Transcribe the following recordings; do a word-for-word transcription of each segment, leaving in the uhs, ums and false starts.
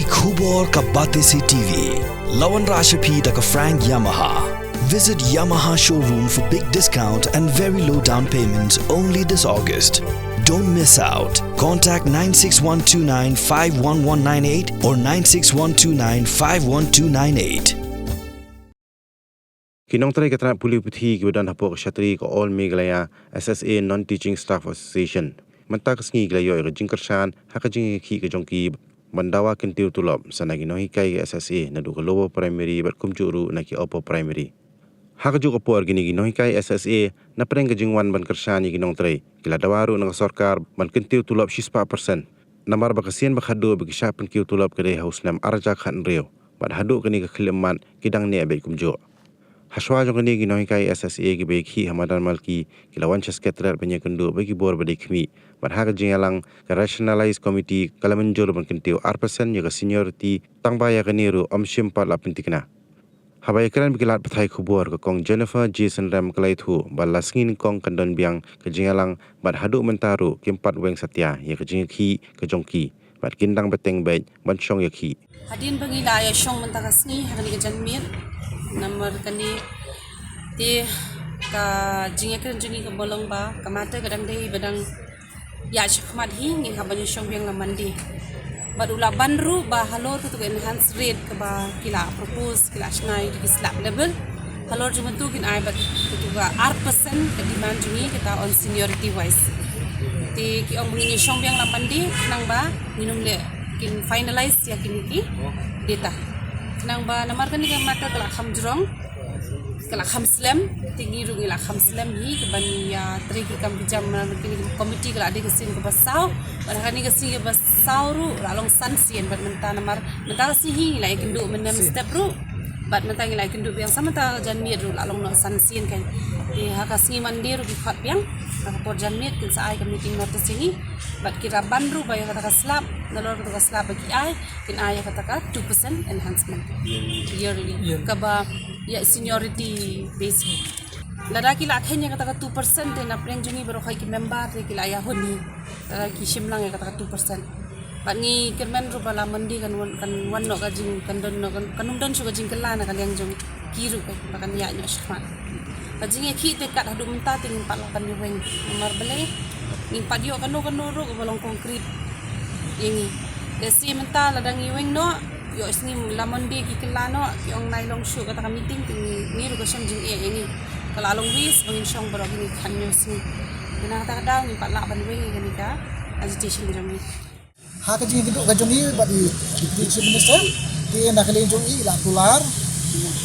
Khubor ka Batesi T V. Lawan Rashapi da ka Frank Yamaha. Visit Yamaha showroom for big discount and very low down payment only this August. Don't miss out. Contact nine six one two nine five one one nine eight or nine six one two nine five one two nine eight. Ki nongtrei ka tnat pule puthi kiba don hapoh ka shatri ka All Meghalaya S S A Non-Teaching Staff Association mynta ka sngi ki la ïoh ïa ka jingkyrshan ha ka jingïakhih ka jong ki ban dawa kyntiew tulop sa na ki nonghikai ka S S A naduh ka lower primary bad kumjuh ruh na ki upper primary. Ha kajuh ka por kine ki nonghikai S S A na pdeng ka jingwan ban kyrshan ïa ki nongtrei ki la dawa ruh na ka sorkar ban kyntiew tulop shispah percent. Namar ba ka sien ba khatduh ba ki shah pynkiew tulop ka dei ha u snem arhajar khathynriew bad haduh kane ka khyllipmat ki dang neh beit kumjuh. Hashwa jong kane ki nonghikai S S A kiba ïakhih ha madan Malki ki la wan sha Secretariat ban ïakynduh bad ki bor ba dei khmih bad ha ka jingïalang ka Rationalized Committee ka la mynjur ban kyntiew ar percent ïa ka seniority tang ba ïa kane ruh ym shym pat la pynthikna. Haba ïakren bad ki lad pathai khubor ka Kong Jennifer J Synrem ka la ïathuh ba la sngi nyngkong kan don biang ka jingïalang bad haduh mynta ruh kim pat weng satia ïa ka jingïakhih ka jong ki bad kin dang bteng beit ban shong ïakhih. Hadien ba ngi la ïa shong mynta ka sngi ha kane ka janmiet namar kane te ka jingïakren jong ngi ka ba long ba ka matter ka dang dei ba dang ïa shakhmat hi ngin hap ban ïa shong biang la Monday. Bad u la ban ruh ba halor katu ka enhanced rate kaba ki la propose ki la shna ïa ki slab level. Halor jong katu kin ai bad katu ka ar percent ka demand jong ngi kata on seniority wise. Te ki ong ba ngin ïa shong biang la Monday khnang ba ngin ym leh kin finalize ïa kine ki data. Khnang ba namar kane ka matter ka la kham jrong ka la kham slem, te ngi ruh ngi la kham slem hi ka ban ïa trei ki kam ki jam na kine ki committee ka la dei ka sien kaba saw, bad ha kane ka sien kaba saw ruh la long san sien bad mynta namar mynta ka sngi hi ngi la ïakynduh mynnem step ruh, bad mynta ngi la ïakynduh biang sa mynta janmiet ruh la long noh san sien kan. Te ha ka sngi Monday ruh ki khot biang, ha ka por janmiet kin sa ai ka meeting notice ïa ngi, bad ki la ban ruh ba ïa kata ka slab, nalor kata ka slab ba ki ai, kin ai ïa kata ka two percent enhancement yearly. Kaba ïa seniority base. Lada ki la kheiñ ïa kata ka two percent te na pdeng jong ngi baroh ki member te ki la ïa hun hi. Lada ki shim lang ïa kata ka two percent. Bad ngi kyrmen ruh ba la Monday kan wan, kan wan noh ka jing, kan don noh, kan, kan ym don shuh ka jingkylla na ka liang jong ki ruh ba kan ïa noh shakhmat. Ka jingïakhih te kat haduh mynta te ngim pat lah ban ïa weng. Namar balei ngim pat ïoh kano kano ruh kaba long concrete ïa ngi. Te shi mynta lada ngi weng noh, ïoh sngi la Monday ki kylla noh, ki ong nai long shuh kata ka meeting te ngi, ngi ruh ka shem jingeh ïa ngi. Ka la long waste ba ngin shong baroh kine ki khatñiew sngi. Te na kata ka daw ngim pat lah ban weng ïa kane ka agitation ka jong ngi. Ha ka jingïakynduh ka jong i bad i Deputy Chief Minister, te na ka liang jong i la kular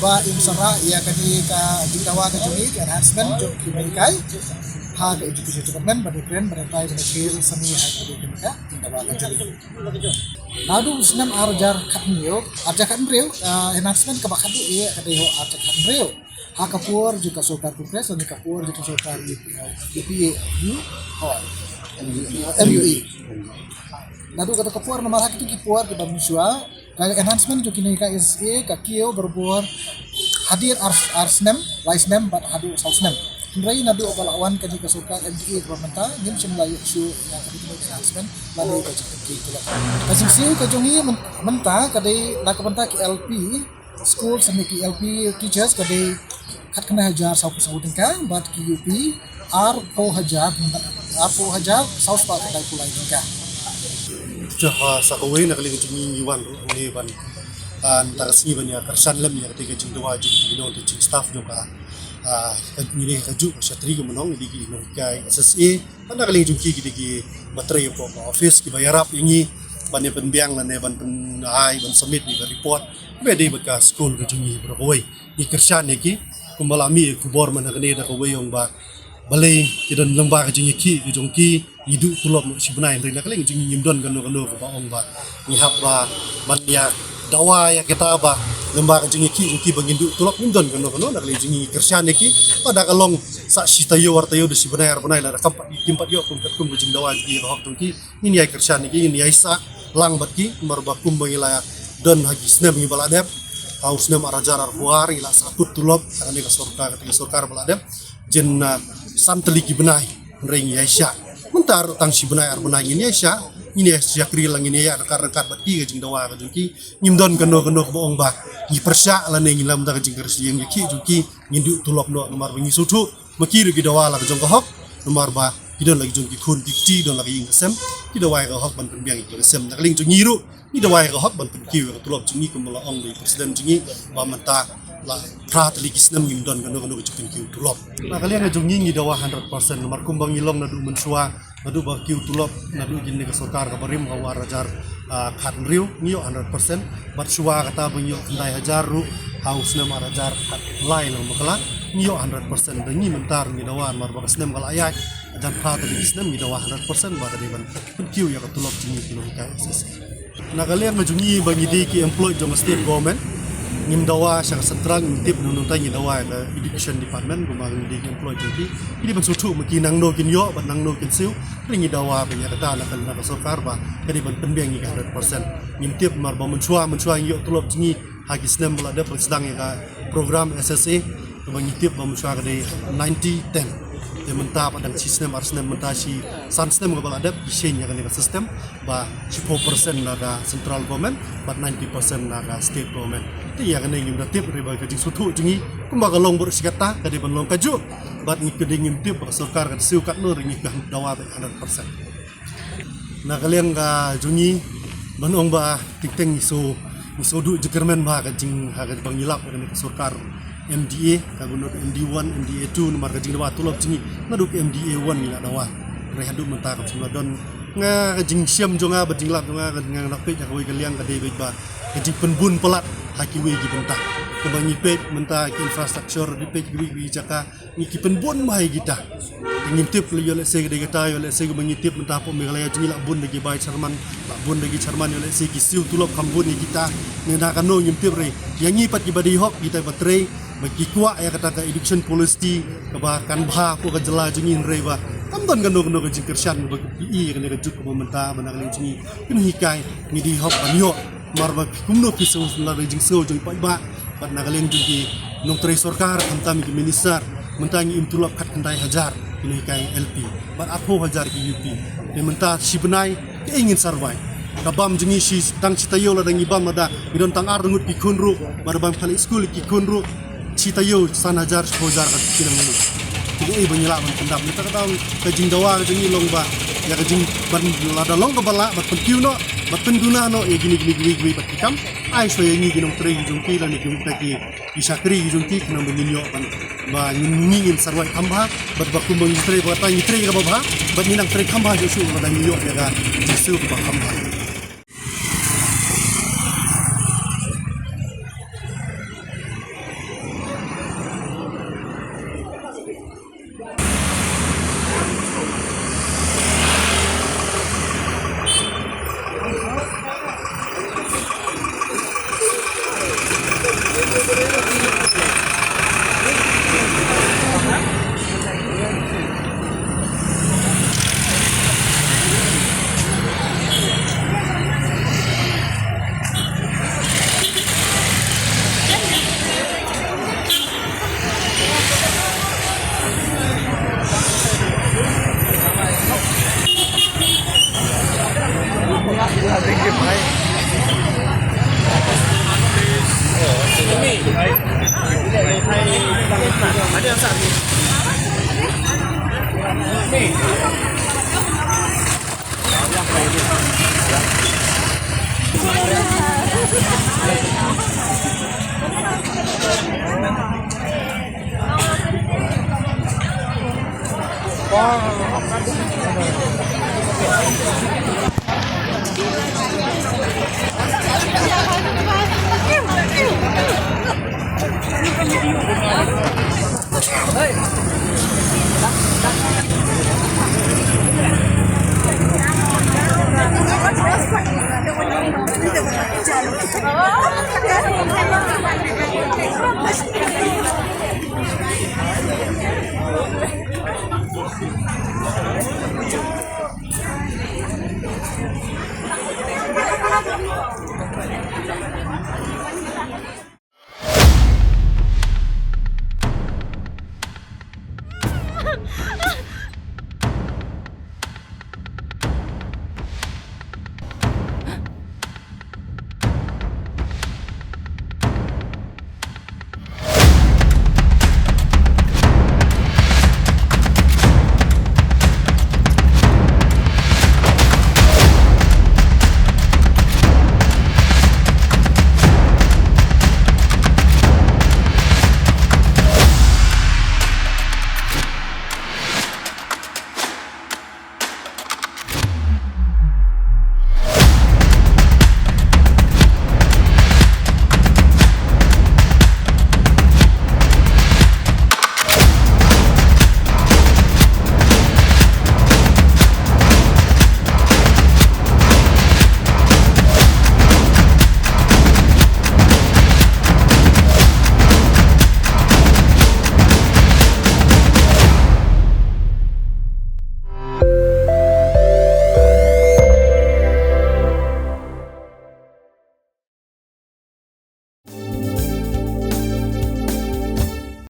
ba im sara ïa kane ka jingdawa ka jong i, ka enhancement jong ki nonghikai ha ka Education Department, bad i kren bad i tai bad i kren sani ha ka jingdawa ka jong i. Naduh u snem arhajar khathynñiew, arhajar khathynriew, ah, enhancement kaba khadduh ïa ka dei ho arhajar khathynriew. Ha ka por jong ka sorkar Congress, lane ka por jong ka sorkar U P A, U, oh, M U A. Naduh kata ka por namar ha kitu ki por kiba mynshuwa, ka enhancement jong kine ka S A ka kiew barabor hadien ar, ar snem, lai snem bad haduh saw snem. Hynrei naduh ba la wan kane ka sorkar M D A kaba mynta, ngim shym la ïoh shuh ïa kane ka enhancement, lane ka jingkiew. Ka jingsiew ka jong i myn-, mynta ka dei na ka bynta ki L P, school, sani ki L P teachers ka dei khatkhyndai hajar sawphew saw tyngka, bad ki U P arphew hajar, arphew hajar sawspah khyndai phew lai tyngka. Te ha sa kawei na ka liang jong ngi ngi wan ruh ngi ban, ah, mynta ka sngi ban ïa kyrshan lem ïa kata ka jingdawa jong ki nongtrei jong staff jong ka, ah, ka ngi ne ka juh ka shatri ka mynhong ïa ki nonghikai S S A. Bad na ka liang jong ki, ki dei kiba trei hapoh ka office kiba ïarap ïa ngi ban ïa pynbiang lane ban pyn-, ai, ban submit ïa ka report ba dei bad ka skul ka jong ngi baroh kawei. Ngi kyrshan ïa ki kumba la mih ïa ka khubor mynta kane da kawei ong ba balei ki don lyngba ka jingïakhih ka jong ki ngi duh tulop noh shi bnai, hynrei na ka liang jong ngi ngim don kano kano kaba ong ba ngi hap ba ban ïa dawa ïa kita ba lyngba ka jingïakhih jong ki ba ngin duh tulop, ngim don kano kano. Na ka liang jong ngi ngi kyrshan ïa ki ba da ka long sa shi taïew ar taïew da shi bnai ar bnai lada kam pat, kim pat ïoh kum katkum ka jingdawa jong ki ïa ka hok jong ki, ngin ïai kyrshan ïa ki, ngin ïai sah lang bad ki, namar ba kumba ngi la don ha ki snem ngi ba la dep, ha u snem arhajar arphew ar ngi la sah kut tulop ha kane ka sorkar, kata ka sorkar ba la dep jin, ah, san tylli ki bnai. Hynrei ngi ïai shah. Mynta ruh tang shi bnai ar bnai ngin ïai shah. Ngin ïa shakri la ngin ïa ryngkat ryngkat bad ki ka jingdawa ka jong ki. Ngim don kano kano kaba ong ba ngi pyrshah lane ngi lam da ka jingkyrshan ïa ki jong ki. Ngin duh tulop noh namar ba ngi sngewthuh ma ki ruh ki dawa la ka jong ka hok. Namar ba ki don la ki jong ki khun ki kti, don la ki ïing ki sem. Ki dawa ïa ka hok ban pynbiang ïa ki sem. Na ka liang jong ngi ruh ngi dawa ïa ka hok ban pynkiew ïa ka tulop jong ngi kumba la ong da i president jong ngi ba mynta la phra tylli ki snem ngim don kano kano ka jingpynkiew tulop. Na ka liang ka jong ngi ngi dawa hundred percent namar kumba ngi long naduh mynshuwa, naduh ba kiew tulop, naduh kine ka sorkar kaba rim ha u ar hajar, ah, khathynriew ngi ïoh hundred percent. Bad shuwa kata ba ngi ïoh khyndai hajar ruh ha u snem ar hajar khatlai lang bakla ngi ïoh hundred percent. Da ngi mynta ruh ngi dawa namar ba ka snem ka la ïaid, hajan phra tylli ki snem ngi dawa hundred percent ba ka dei ban pynkiew ïa ka tulop jong ngi ki nonghikai S S A. Na ka liang ka jong ngi ba ngi dei ki employed jong ka state government, ngim dawa sha ka central, ngim tip na nongtai, ngi dawa ïa ka education department, kumba ngi dei ki employed jong ki. Ngi dei ban sngewthuh ma ki nangno kin ïoh bad nangno kin siew. Hynrei ngi dawa ba ïa kata na ka, na ka sorkar ba ka dei ban pynbiang ïa ka hundred percent. Ngim tip namar ba mynshuwa, mynshuwa ngi ïoh tulop jong ngi ha ki snem ba la dep, ba sdang ïa ka program S S A. Kaba ngi tip ba mynshuwa ka dei ninety ten. Te mynta pat dang shi snem ar snem, mynta shi san snem kaba la dep ki change ïa kane ka system ba shiphew percent na ka central government bad ninety percent na ka state government. Te ïa kane ngim da tip, hynrei ba ka jingsngewthuh jong ngi kumba ka long baroh shi katta ka dei ban long kajuh. Bad ngi ka dei ngim tip ba ka sorkar ka siew katno, hynrei ngi ka dawa ba hundred percent. Na ka liang ka jong ngi ban ong ba teng teng ngi shu, ngi shu duh jingkyrmen bha ka jing, ha kaba ngi lap ïa kane ka sorkar M D A, ka bun M D one, M D A two, namar ka jingdawa tulop jong ngi naduh ka M D A one ngi la dawa. Hynrei haduh mynta kam shym la don. Nga ka jingshem jong nga bad jinglap jong nga, nga, nga peit ïa kawei ka liang ka dei beit ba ka jingpynbun palat ha kiwei ki bynta. Kaba ngi peit mynta ki infrastructure, ngi peit kiwei kiwei jaka, ngi ki pynbun bha ïa kita. Ngim tip la ïoh lehse ka dei kata, ïoh lehse kaba ngi tip mynta hapoh Meghalaya jong ngi la bun da ki bai chairman, la bun da ki chairman, ïoh lehse ki siew tulop kham bun ïa kita. Ne na kano ngim tip, hynrei ïa ngi pat kiba dei hok, kita ba trei, ba ki kwah ïa kata ka education policy kaba kan bha hapoh ka jylla jong ngi, hynrei ba kam don kano kano ka jingkyrshan ba ki ïohi ïa kane ka juk kaba mynta ba na ka liang jong ngi ki nonghikai ngi dei hok ban ïoh. Namar ba kumno phi sngew, lada jingsngew jong i paidbah bad na ka liang jong ki nongtrei sorkar, khamtam ki minister, mynta ngi im tulop khatkhyndai hajar ki nonghikai L P bad arphew hajar ki U P. Te mynta shi bnai kaei ngin survive? Ka bam jong ngi shi, tang shi taïew lada ngi bam, lada ngi don tang ar ngut ki khun ruh, lada bam khaleh skul ki khun ruh, shi taïew san hajar, shiphew hajar ka ki nang ngut. Te kaei ba ngi lah ban pyndap? Mynta ka daw ka jingdawa ka jong ngi long ba ïa ka jing ban, lada long kaba lah bad pynkiew noh bad pynduna noh ïa kine, kine kiwei kiwei pat ki kam, ai shuwa ïa ngi ki nongtrei ki jong ki lane ki nongtrei ki, ki shakri ki jong ki, khnang ba ngin ïoh ban, ba ngin, ngi ngin survive kham bha bad ba kumba ngi trei ba kata ngi trei kaba bha bad ngin nang trei kham bha shuh shuh lada ngi ïoh ïa ka jingsiew kaba kham bha.